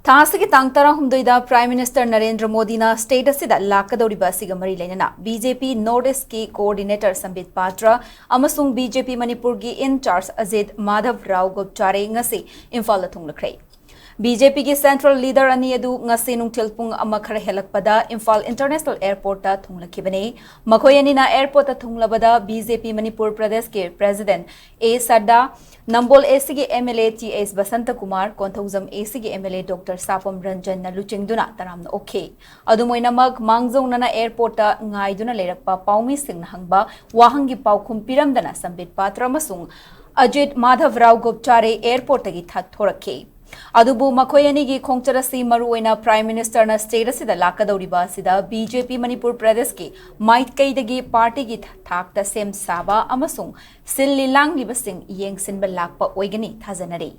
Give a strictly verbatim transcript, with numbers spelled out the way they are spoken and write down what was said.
ꯊꯥ ꯑꯁꯤꯒꯤ ꯇꯥꯡ ꯇꯔꯥꯍꯨꯝꯗꯣꯏꯗ Prime Minister ꯅꯔꯦꯟꯗ꯭ꯔ ꯃꯣꯗꯤꯅ state ꯑꯁꯤꯗ ꯂꯥꯛꯀꯗꯧꯔꯤꯕ ꯑꯁꯤꯒ ꯃꯔꯤ ꯂꯩꯅꯅ B J P North East ꯀꯤ coordinator ꯁꯝꯕꯤꯠ ꯄꯥꯇ꯭ꯔ ꯑꯃꯁꯨꯡ B J P ꯃꯅꯤꯄꯨꯔꯒꯤ in charge ꯑꯖꯤꯠ ꯃꯥꯙꯕ ꯔꯥꯎ ꯒꯣꯞꯆꯥꯔꯦ ꯉꯁꯤ ꯏꯝꯐꯥꯜꯗ ꯊꯨꯡꯂꯈ꯭ꯔꯦ꯫ B J P ꯒꯤ central leader ꯑꯅꯤ ꯑꯗꯨ ꯉꯁꯤ ꯅꯨꯡꯊꯤꯜ ꯄꯨꯡ ꯑꯃ ꯈꯔ ꯍꯦꯜꯂꯛꯄꯗ ꯏꯝꯐꯥꯜ International Airport ꯇ ꯊꯨꯡꯂꯈꯤꯕꯅꯤ꯫ ꯃꯈꯣꯏ ꯑꯅꯤꯅ airport ꯇ ꯊꯨꯡꯂꯕꯗ B J P ꯃꯅꯤꯄꯨꯔ ꯄ꯭ꯔꯗꯦꯁꯀꯤ president A ꯁꯗꯥ, Nambol A C ꯒꯤ M L A T H Basanta Kumar, Konthoujam A C ꯒꯤ M L A Doctor ꯁꯥꯄꯝ ꯔꯟꯖꯟꯅ ꯂꯨꯆꯤꯡꯗꯨꯅ ꯇꯔꯥꯝꯅ ꯑꯣꯛꯈꯤ꯫ ꯑꯗꯨꯝ ꯑꯣꯏꯅꯃꯛ, ꯃꯥꯡꯖꯧꯅꯅ airport ꯇ ꯉꯥꯏꯗꯨꯅ ꯂꯩꯔꯛꯄ ꯄꯥꯎꯃꯤꯁꯤꯡꯅ ꯍꯪꯕ ꯋꯥꯍꯪꯒꯤ ꯄꯥꯎꯈꯨꯝ ꯄꯤꯔꯝꯗꯅ ꯁꯝꯕꯤꯠ ꯄꯥꯇ꯭ꯔ ꯑꯃꯁꯨꯡ ꯑꯖꯤꯠ ꯃꯥꯙꯕ ꯔꯥꯎ ꯒꯣꯞꯆꯥꯔꯦ airport ꯇꯒꯤ ꯊꯥꯊꯣꯔꯛꯈꯤ꯫ ꯑꯗꯨꯕꯨ ꯃꯈꯣꯏ ꯑꯅꯤꯒꯤ ꯈꯣꯡꯆꯠ ꯑꯁꯤ ꯃꯔꯨꯑꯣꯏꯅ Prime Minister ꯅ state ꯑꯁꯤꯗ ꯂꯥꯛꯀꯗꯧꯔꯤꯕ ꯑꯁꯤꯗ B J P ꯃꯅꯤꯄꯨꯔ ꯄ꯭ꯔꯗꯦꯁꯀꯤ ꯃꯥꯏꯀꯩꯗꯒꯤ party ꯒꯤ ꯊꯥꯛꯇ ꯁꯦꯝ ꯁꯥꯕ ꯑꯃꯁꯨꯡ ꯁꯤꯜꯂꯤ ꯂꯥꯡꯂꯤꯕꯁꯤꯡ ꯌꯦꯡꯁꯤꯟꯕ ꯂꯥꯛꯄ ꯑꯣꯏꯒꯅꯤ ꯊꯥꯖꯅꯔꯤ꯫